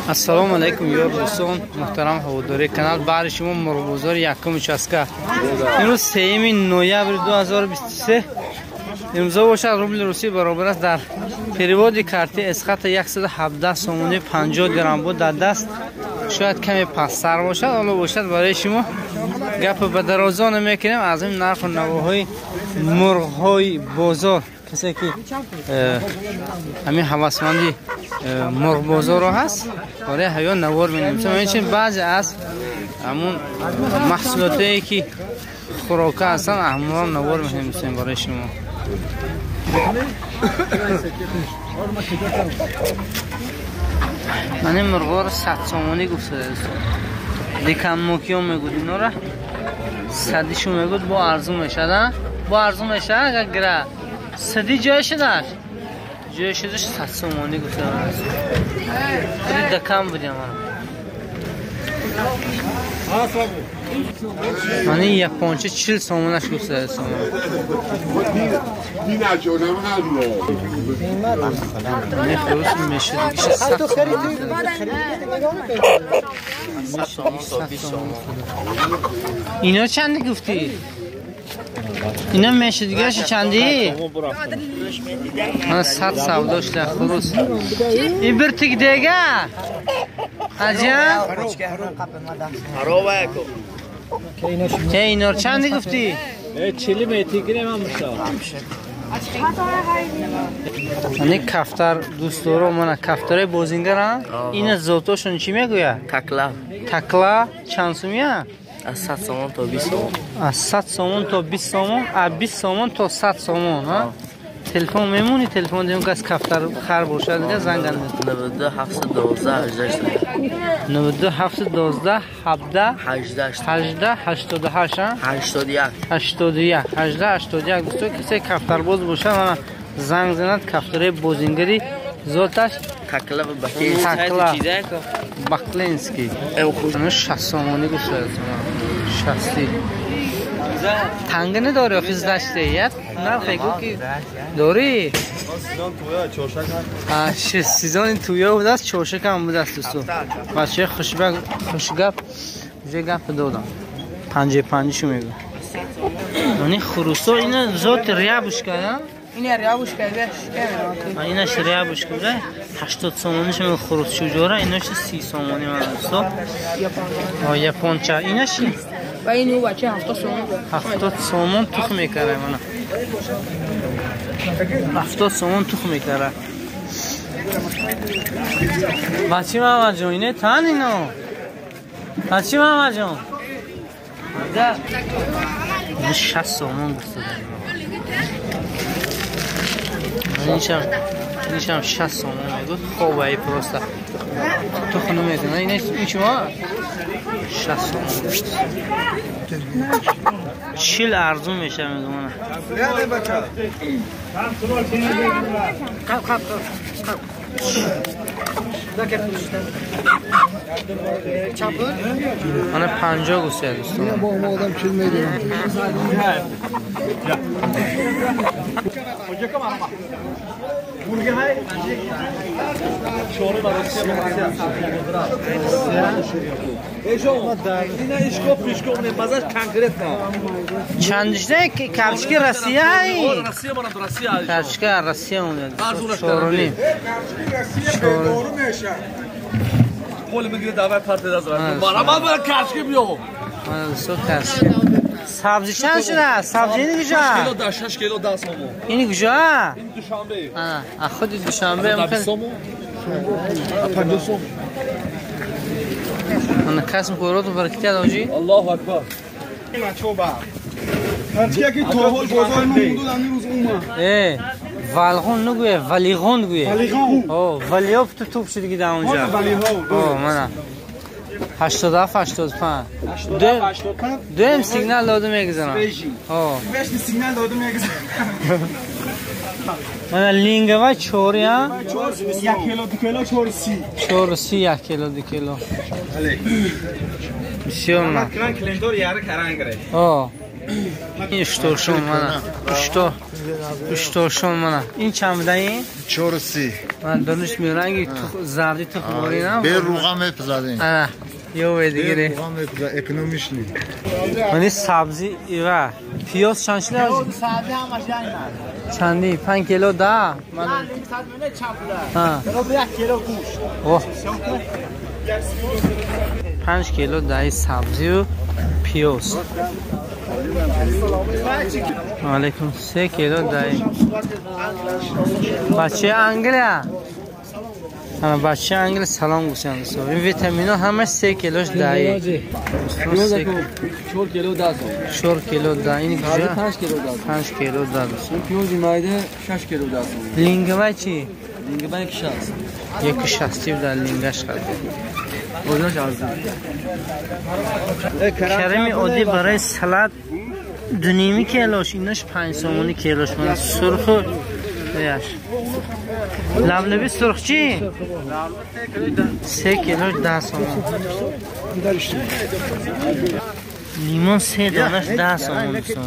Ассалому алайкум ёр дӯстон, муҳтарам ҳаводори канал, баҳри шумо мурғбозори якум участка. Имрӯз 3 ноябри 2023 имзо бошад рубли русӣ баробар аст дар переводи карти эсхата 117 сомони 50 дирам буд дар даст, шояд каме пасттар бошад, ҳоло бошад барои шумо гап ба дарозо намекунем аз ин нарху навоҳои мурғҳои бозор. Касе ки ҳамин ҳавасманди мурғбозорро ҳаст, барои ҳаё навор менависем. Инчунин баъзе аз ҳамун маҳсулотое ки хӯрока ҳастанд, ҳамонро навор менависем барои шумо. Ман ин мурғҳоро 100 сомонӣ гуфта дӯстон. Диканмокиё мегӯд инора, садишу мегӯд, бо арзун мешад, бо арзун мешад агар гира. Сади ҷой шудаш, ҷой шудаш 100 сомонӣ гуфта. Худи дакам будем. Ман ин японча 40 сомонаш гуфта. Не хурус мешудигиша 100 сомон. Ино чанди гуфтӣ? Ино мешудигаша чанди? Мана 100 савдо шуда хурус. Ин бир тик дега? Аҷа? Ке инор чанди гуфтӣ? 40 метигирем ҳам муша. Ани кафтар дӯстдоро, мана кафтарои бозингара, ина зотошон чӣ мегӯяд? Такла. Такла чанд сумия? Аз 100 сомон то 20 сомон. Аз 100 сомон то 20 сомон, аз 20 сомон то 100 сомон, ҳа? Телефон мемонӣ, телефон дем кас кафтар хар бошад, дига занг анд. 92 712 18 92 712 17 18 18 88 81 81 18 81. Дӯсто, касе кафтарбоз бошад, мана занг занад. Кафтарои бозингари зоташ такла ва бакленский. Такла бакленский. 60 сомонӣ гуфта. 60 танга надори, офис даште як нархе гу ки дори? Сезони туя будааст, чоршак ҳам будааст дӯсто. Бачаи хушгап уже гап додам. 55-шу мегӯ. Они хурусо ина зот рябушка, а? Ина рябушка, инаш рябушка буда. 80 сомониш мегӯ хурус чуҷора, инаш 30 сомонӣ ман дӯсто. Японча инаш ва ин бача 70 сомон. 70 сомон тухм мекара мана. 70 сомон тухм мекара. Бачи мама ҷон, ине тан ино. Бачи мама ҷон. Да. 60 сомон гуфта. Иншам 60 сомон мегӯд. Хоб ай просто. Тухм намекунад. Ин чима? 60 сомон. 40 арзун меша мегӯм. Қап қап қап. Мана 50 гуфта дӯстон. Мо одам 40 мегирам. Чандишда кавшки Россия ай? Кавшка Россия омад. Чоруним. Сабзи чанд шуда? Сабзи ини куҷо? 6 кило 10 сомон. Ини куҷо? Ин Душанбе. А худи Душанбе. 50 сомон. Ана касм хӯроту баракатият оҷи. Аллоҳу акбар. Ки то ҳол бозори мо мундуд ҳамин рӯз омад. Валғон нагӯе, валиғон гӯе. Валиғон. О, валиҳо ту туп шуд ки дар онҷа. Валиҳо. О, мана. 87 85. Дуюм сигнал доду мегузарам. О. Сигнал доду мегузарам. Мана лингава чори, а? 1 кило 2 кило 4.30. 4.30 1 кило 2 кило. Бисёр на. Клендор яра карангре. О. Ин уштуршон мана. Уштуршон мана. Ин чанд буда ин? 4.30. Ман дониш меранги зарди тухморӣ на. Бе руға мепзадем. Ана, ё дигире. Руға мепза экономичный. Мани сабзи ива. Пиёз чанд шуда? Сабзи ҳамаш яйна. Чанди? 5 кило да. Ман 100 мина чанд буда? Ҳа. 1 кило гӯшт. Оҳ. 5 кило даи сабзию пиёз. Алейкум. 3 кило даи. Бачаи Англия. Ана бачаи Англия салом гуфтанд дӯстон. Ин витамино ҳамаш 3 килош даи. 4 кило да. 4 кило да. Ин куҷо? 5 кило да. 5 кило да дӯстон. Пиёзи майда 6 кило да. Лингвай чи? Лингвай 1.60. 1.60 да лингаш қадр. Ознаш арзон. Карами оддӣ барои салат 2.5 килош, инаш 5 сомонӣ килош. Мана сурху яш. Лаблаби сурх чи? 3 килош 10 сомон. Лимон 3 донаш 10 сомон дӯстон.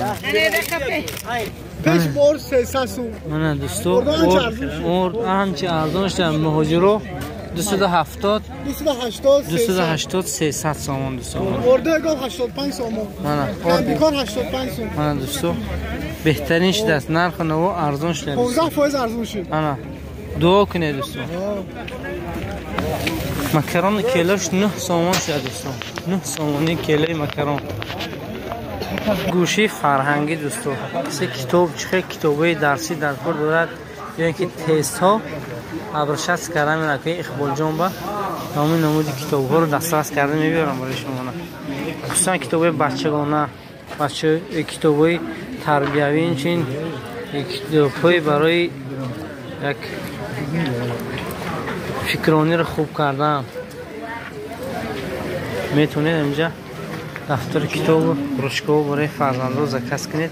5 бор 300 сом. Мана дӯсто, орд ҳамчи арзон шуда муҳоҷиро 270 280 280 300 сомон дӯстон. Ордагон 85 сомон. Мана ордагон 85 сом. Мана дӯсто, беҳтарин шудааст, нархи наво арзон шудааст. 15% арзон шуд. Ана дуо кунед дӯстон. Макарон килош 9 сомон шудааст дӯстон. 9 сомони килои макарон. Гӯшаи фарҳангӣ дӯстон. Се китоб, чӣ китобҳои дарсӣ дар кор дорад ё ин ки тестҳо абрашаст карда меравад ки Иқболҷон ба тамоми намуди китобҳоро дастрас карда мебиёрам барои шумо. Хусусан китобҳои бачагона, китобҳои тарбиявӣ, инчунин китобҳои барои як фикрониро хуб кардан. Метавонед инҷа дафтари китобу ручкаҳо барои фарзандҳо заказ кунед,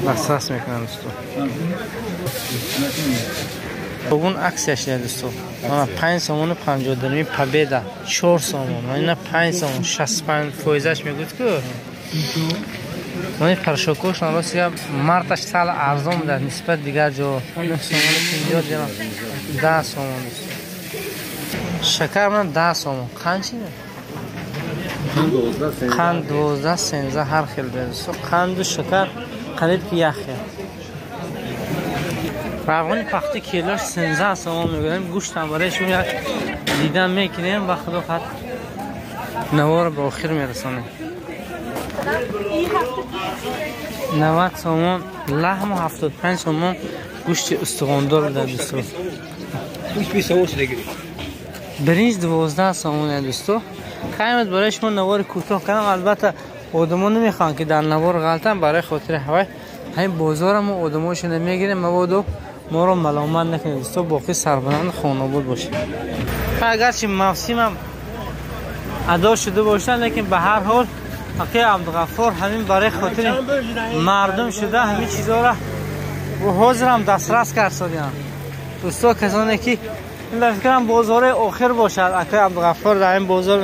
дастрас мекунанд дӯстон. Бугун аксия шуда дӯстон. Мана 5 сомону 50 дирами Победа 4 сомон. Мана 5 сомон 65 фоизаш мегӯяд ку. Мана парашокошон ростига марташ сал арзон буда нисбат дигар ҷо. 9 сомону 50 дирам 10 сомон дӯстон. Шакар мана 10 сомон. Қанд чи? Қанд 12 13 ҳар хел дӯстон. Қанду шакар қариб ки як хел. Равғани пахта килош 13 сомон мегӯям. Гӯштам барои шумо як дидан мекунем ва худо хат наворро ба охир мерасонем. 90 сомон лаҳму 75 сомон гӯшти устухондор буда дӯстон. Биринҷ 12 сомон дӯсто. Қаймат барои шумо навори кӯтоҳ кардам. Албатта одамо намехоҳанд ки дар навор ғалтанд, барои хотири ҳавай ҳамин бозора мо одамошо намегирем, мабодо моро маломат накунед дӯсто, боқӣ сарбаланд хонобод бошед. Агарчи мавсимам адо шуда бошад, лекин ба ҳар ҳол ҳақи Абдуғаффор ҳамин барои хотири мардум шуда ҳамин чизҳоро ҳозирам дастрас кард. Дӯсто, касоне ки ин фикрам бозори охир бошад, акай Абдуғаффор дар ин бозор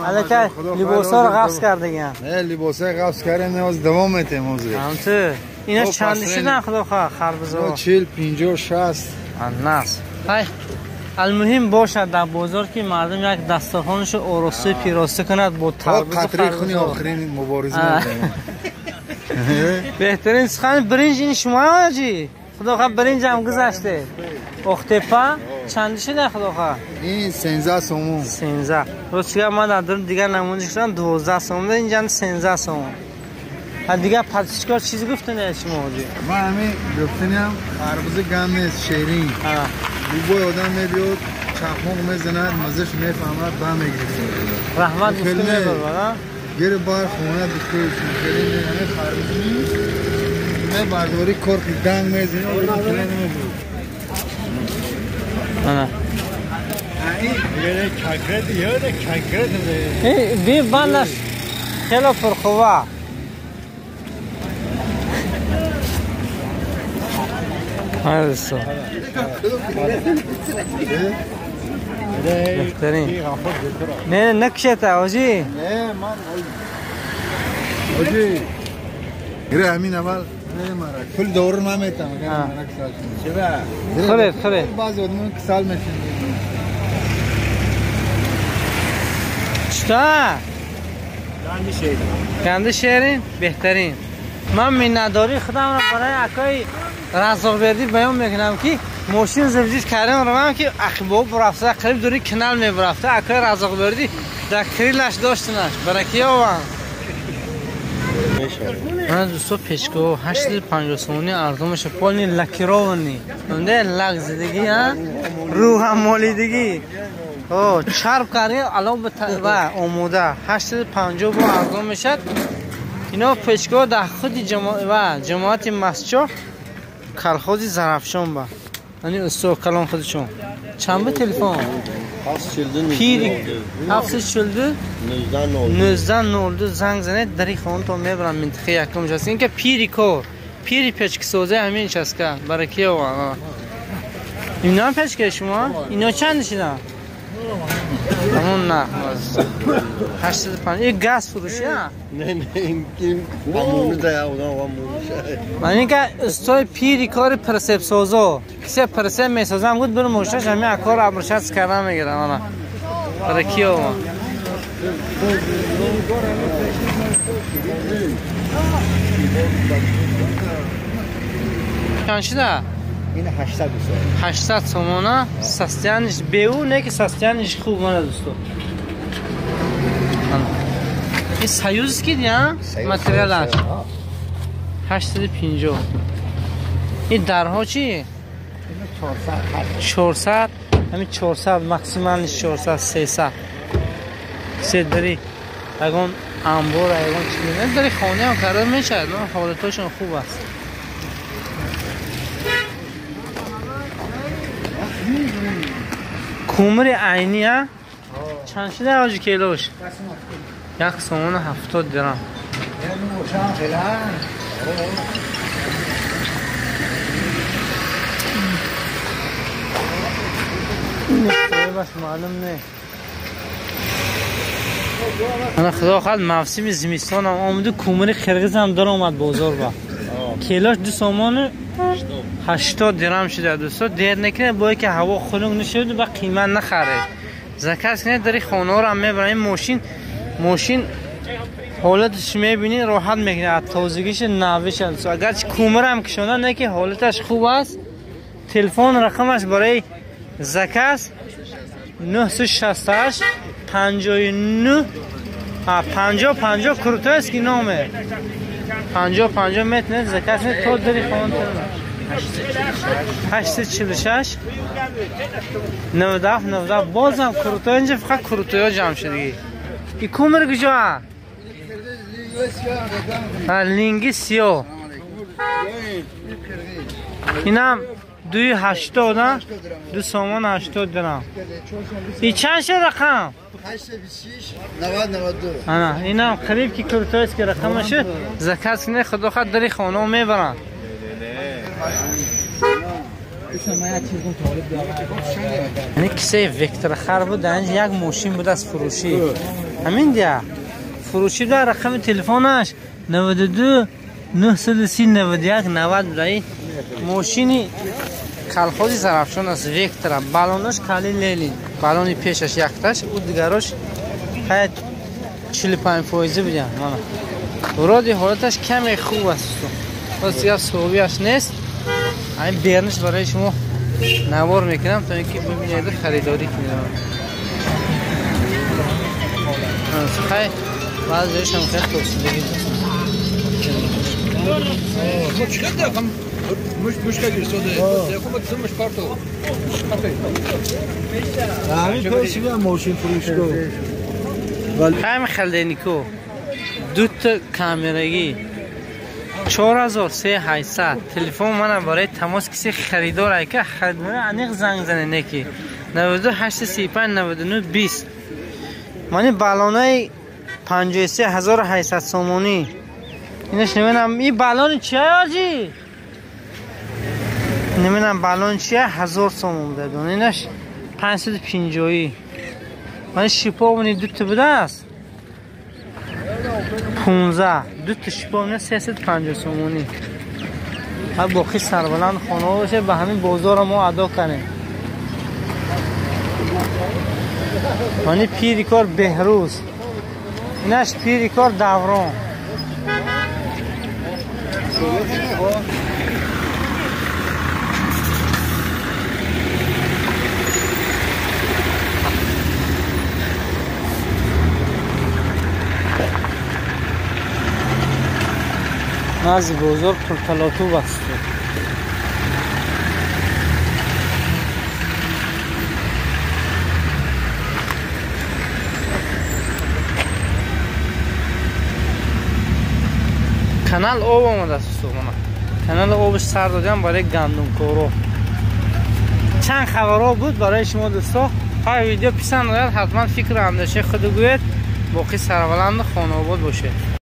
аллакай либосҳоро ғафз кардагиам. Не, либосҳои ғафз кардем, ҳозир давом метем ҳозир. Ҳамту ина чанд шудан худо хоҳад харбузаҳо? 40, 50, 60. Нас. Ай алмуҳим бошад дар бозор ки мардум як дастархонашо оросту пиросто кунад бо тарбузу қатри хуни охирин мубориза мекунем. Беҳтарин сухан биринҷ ин шумо ҳоҷӣ. Худо хоҳад биринҷам гузаште. Охтепа чанд шуда худо хоҳад? Ин 13 сомон. 13. Ростига ман дар дигар намунаи шудам 12 сомон, инҷа 13 сомон. Дигар патишкор чиз гуфтан шумо ҳоҷӣ? Ман ҳамин гуфтанам харбуза гам нест, ширин. Любой одам мебиёд, чахмоқ мезанад, мазаш мефаҳмад, ба мегирад. Раҳмат гуфта мебарад, гир бар хона бихӯр, ширин ҳамин харбуза мебардорӣ, кор ки данг мезанӣ, хеле намебурд. Ана. Би банаш хеле пурқувва. Дӯстон. Беҳтарин. Не, накушета, ҳоҷӣ. Не, ман Оҷи. Гире ҳамин аввал пул дору наметам. Хӯред, хӯред. Баъзе одамон касал мешаванд. Чита? Ганди шерин беҳтарин. Ман миннатдории худамро барои акои Раззоқбердӣ баён мекунам ки мошин зивзиш кардем равам ки ақибоб рафта қариб дури канал мебарафта. Акои Раззоқбердӣ дар крилаш доштанаш. Баракиёвам. Ман дӯсто печкаҳо 850 сомонӣ арзон меша, полни лакированный. Унде лак зидагӣ, а? Рӯҳам молидагӣ. О, чарб карди алон ва омода. 850 бо арзон мешад. Ино печкаҳо дар худи ҷамоати Масчо колхози Зарафшон ба. Ани усто калон худшон. Чанд ба телефон? 742 742 1902 занг занед дари хонатон мебарам минтақаи якум ҷаст. Ин ки пири кор, пири печкисозаи ҳамин часка. Баракиёва. Ино печкаи шумо? Ино чанд шида? Ҳамон на. 805. Ин газ фурӯши, а? Не, не, ин амону да одам амону. Ман ин ки устои пири кори пресепсозо. Кисе пресеп месозам гуд бир мошинаш ҳамин акор абрушат кардан мегирам ана. Баракиёва. Чанд шида? Ин 800 800 сомона. Состояниш беу не ки состояниш хуб мана дӯсто. Ин союз ки дия? Материалаш 850. Ин дарҳо чи? 400. Ҳамин 400 максималниш 400 300. Се дари ягон анбор ягон чи дари хонаам карда мешавад, ҳолатҳошон хуб аст. Кумри айни, а? Чанд шуда ҳоҷи килош? 1 сомона 70 дирам. Баш маълум не. Ана худо хоҳад мавсими зимистонам омаду кумри қирғизам даромад бозор ба. Килош 2 сомону 80 дирам шуда дӯсто. Дер накунед, бое ки ҳаво хунук нашуд ва қимат нахаред. Заказ кунед, дари хонаҳоро ҳам мебарам. Ин мошин ҳолаташ мебинед, роҳат мекунад, аз тозагиш навиш аст. Агарчи кумрам кишонда, не ки ҳолаташ хуб аст. Телефон рақамаш барои заказ 968 59 50 50 крутойский номер 50 50 метнед заказ кунед то дари хонатон. 846 97 97 бозам крутой инҷа фақат крутойҳо ҷамъ шудагӣ. И кумр куҷо? Линги сиёҳ. Инам 2.80, 2 сомон 80 дирам. И чанд шуд рақам? 826 90 92. Ана, инам қариб ки крутойский рақамаш шуд. Заказ кунед, худо хоҳад дари хонаҳо мебаранд. Ин кисаи векторхар буд, дар инҷа як мошин буд аз фурӯшӣ. Ҳамин дия фурӯшӣ дар рақами телефонаш 92 930 91 90 буда. Ин мошини колхози Зарафшон аст, вектора. Балонаш кали Ленин, балони пешаш якташ, ӯ дигарош ҳаят 45% будям. Мана вроде ҳолаташ каме хуб аст. Боз дигар суҳбияш нест. Ҳамин берниш барои шумо навор мекунам то ин ки бибинед харидорӣ кунед. Хай баъзе ҷояшам хеле тосидагӣ. Ҳамин халденико дута камерагӣ 4300. Телефон мана барои тамос киси харидор айка харидори аниқ занг зане неки 92 835 99 20. Мани балонаи 53800 сомонӣ. Инаш намедонам ин балони чия ҳоҷӣ? Намедонам балон чия 1000 сомон буда. Инаш 550. Мани шиповни дута будааст. 15 ду تا شیپا 350 سومونی. ها باقی سربلند خانه باشه به همین بازار ما ادا کنیم. معنی پیری کار بهروز، اینش پیری کار دوران. نزد بازار پرتلاطم است. канал об омадааст устодона. Канал обш сар додам барои гандумкоро. Чанд хабарҳо буд барои шумо дӯсто. Ҳар видео писанд ояд, ҳатман фикру андешаи худ гӯед. Боқӣ сарбаланду хонаобод бошед.